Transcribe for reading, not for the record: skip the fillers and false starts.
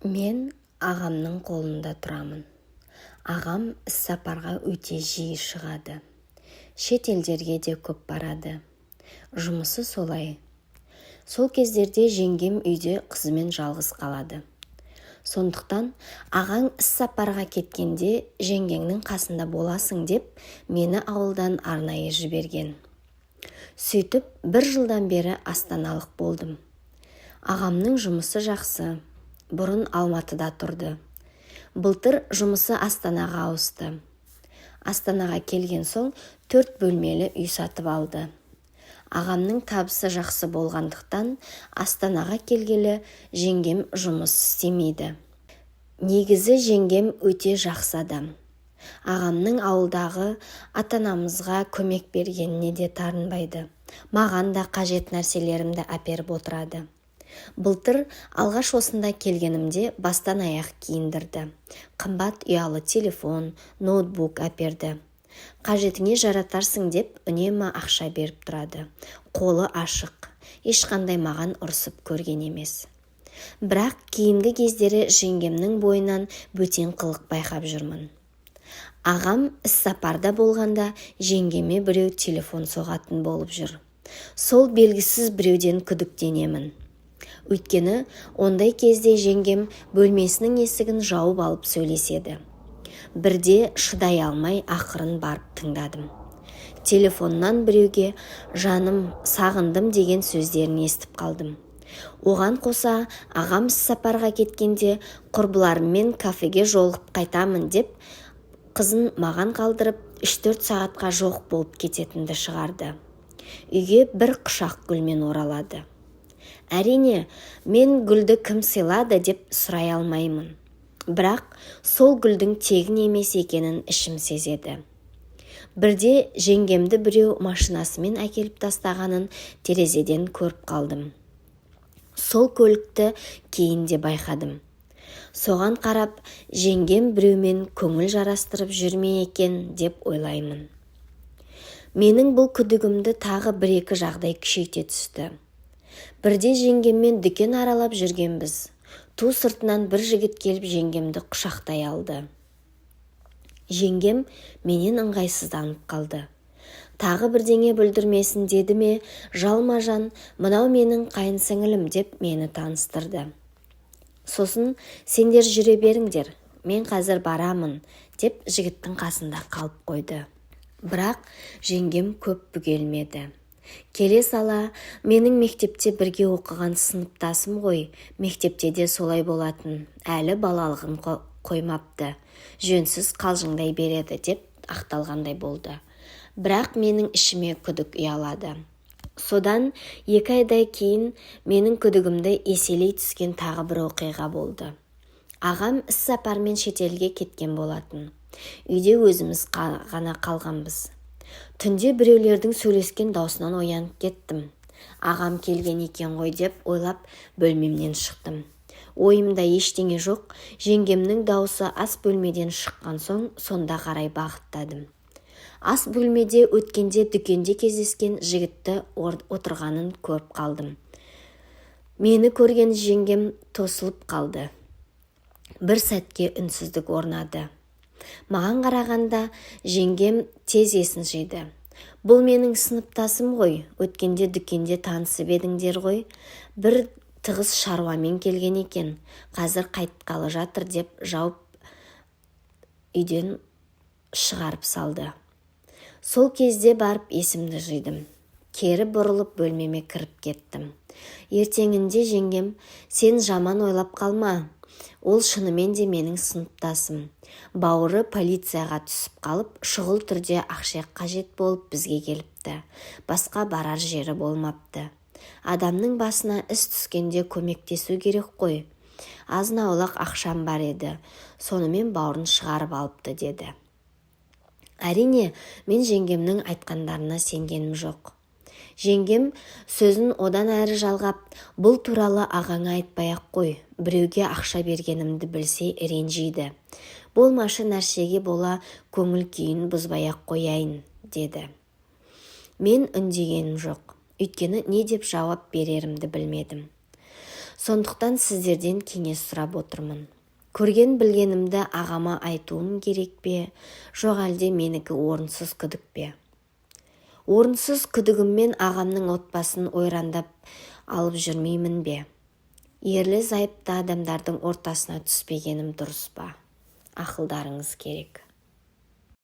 Мен ағамның қолында тұрамын. Ағам іссапарға өте жиі шығады. Шет елдерге де көп барады. Жұмысы солай. Сол кездерде жеңгем үйде қызымен жалғыз қалады. Сондықтан ағаң іссапарға кеткенде жеңгеңнің қасында боласың деп мені ауылдан арнайы жіберген. Сөйтіп бір жылдан бері астаналық болдым. Ағамның жұмысы жақсы. Бұрын Алматыда тұрды. Былтыр жұмысы Астанаға ауысты. Астанаға келген соң 4 бөлмелі үй сатып алды. Ағамның табысы жақсы болғандықтан Астанаға келгелі жеңгем жұмыс істемейді. Негізі жеңгем өте жақсы адам. Ағамның ауылдағы ата-анамызға көмек бергеніне де тарынбайды. Маған да қажет нәрселерімді әперіп отырады. Былтыр алғаш осында келгенімде бастан аяқ киіндірді. Қымбат ұялы телефон, ноутбук әперді. Қажетіңе жаратарсың деп үнемі ақша беріп тұрады. Қолы ашық. Ешқандай маған ұрсып көрген емес. Бірақ кейінгі кездері жеңгемнің бойынан бөтен қылық байқап жүрмін. Ағам іссапарда болғанда жеңгеме біреу телефон соғатын болып жүр. Сол белгісіз біреуден күдіктенемін. Өйткені ондай кезде жеңгем бөлмесінің есігін жауып алып сөйлеседі. Бірде шыдай алмай ақырын барып тыңдадым. Телефоннан біреуге «жаным, сағындым» деген сөздерін естіп қалдым. Оған қоса ағам іссапарға кеткенде құрбыларыммен кафеге жолығып қайтамын деп қызын маған қалдырып 3-4 сағатқа жоқ болып кететінді шығарды. Үйге бір құшақ гүлмен оралады. Әрине, мен гүлді кім сыйлады деп сұрай алмаймын. Бірақ сол гүлдің тегін емес екенін ішім сезеді. Бірде жеңгемді біреу машинасымен әкеліп тастағанын терезеден көріп қалдым. Сол көлікті кейін де байқадым. Соған қарап, жеңгем біреумен көңіл жарастырып жүр ме екен деп ойлаймын. Менің бұл күдігімді тағы бір-екі жағдай күшейте түсті. Бірде жеңгеммен дүкен аралап жүргенбіз. Ту сыртынан бір жігіт келіп жеңгемді құшақтай алды. Жеңгем менен ыңғайсызданып қалды. Тағы бірдеңе бүлдірмесін деді ме, жалма-жан мынау менің қайын сіңілім деп мені таныстырды. Сосын сендер жүре беріңдер, мен қазір барамын деп жігіттің қасында қалып қойды. Бірақ жеңгем көп бөгелмеді. Келе сала менің мектепте бірге оқыған сыныптасым ғой, мектепте де солай болатын, әлі балалығын қоймапты, жөнсіз қалжыңдай береді деп ақталғандай болды. Бірақ менің ішіме күдік ұялады. Содан 2 айдай кейін менің күдігімді еселей түскен тағы бір оқиға болды. Ағам іссапармен шетелге кеткен болатын. Үйде өзіміз ғана қалғанбыз. Түнде біреулердің сөйлескен даусынан оянып кеттім. Ағам келген екен ғой деп ойлап бөлмемнен шықтым. Ойымда ештеңе жоқ, жеңгемнің даусы ас бөлмеден шыққан соң сонда қарай бағыттадым. Ас бөлмеде өткенде дүкенде кездескен жігітті отырғанын көріп қалдым. Мені көрген жеңгем тосылып қалды. Бір сәтке үнсіздік орнады. Маған қарағанда жеңгем тез есін жиды. Бұл менің сыныптасым ғой, өткенде дүкенде танысып едіңдер ғой. Бір тығыз шаруамен келген екен, қазір қайтқалы жатыр деп жауып үйден шығарып салды. Сол кезде барып есімді жидым. Кері бұрылып бөлмеме кіріп кеттім. Ертеңінде жеңгем, сен жаман ойлап қалма. Ол шынымен де менің сыныптасым. Бауыры полицияға түсіп қалып, шұғыл түрде ақша қажет болып бізге келіпті. Басқа барар жері болмапты. Адамның басына іс түскенде көмектесу керек қой. Азын-аулақ ақшам бар еді. Сонымен бауырын шығарып алыпты деді. Әрине, мен жеңгемнің айтқандарына сенгенім жоқ. Жеңгем сөзін одан әрі жалғап, бұл туралы ағаңа айтпай-ақ қой, біреуге ақша бергенімді білсе ренжиді. Болмашы нәрсеге бола көңіл күйін бұзбай-ақ қояйын, деді. Мен үндегенім жоқ, өйткені не деп жауап берерімді білмедім. Сондықтан сіздерден кеңес сұрап отырмын. Көрген-білгенімді ағама айтуым керек пе, жоқ әлде менікі орынсыз күдік пе? Орынсыз күдігіммен ағамның отбасын ойрандап алып жүрмеймін бе? Ерлі-зайыпты адамдардың ортасына түспегенім дұрыс па? Ақылдарыңыз керек.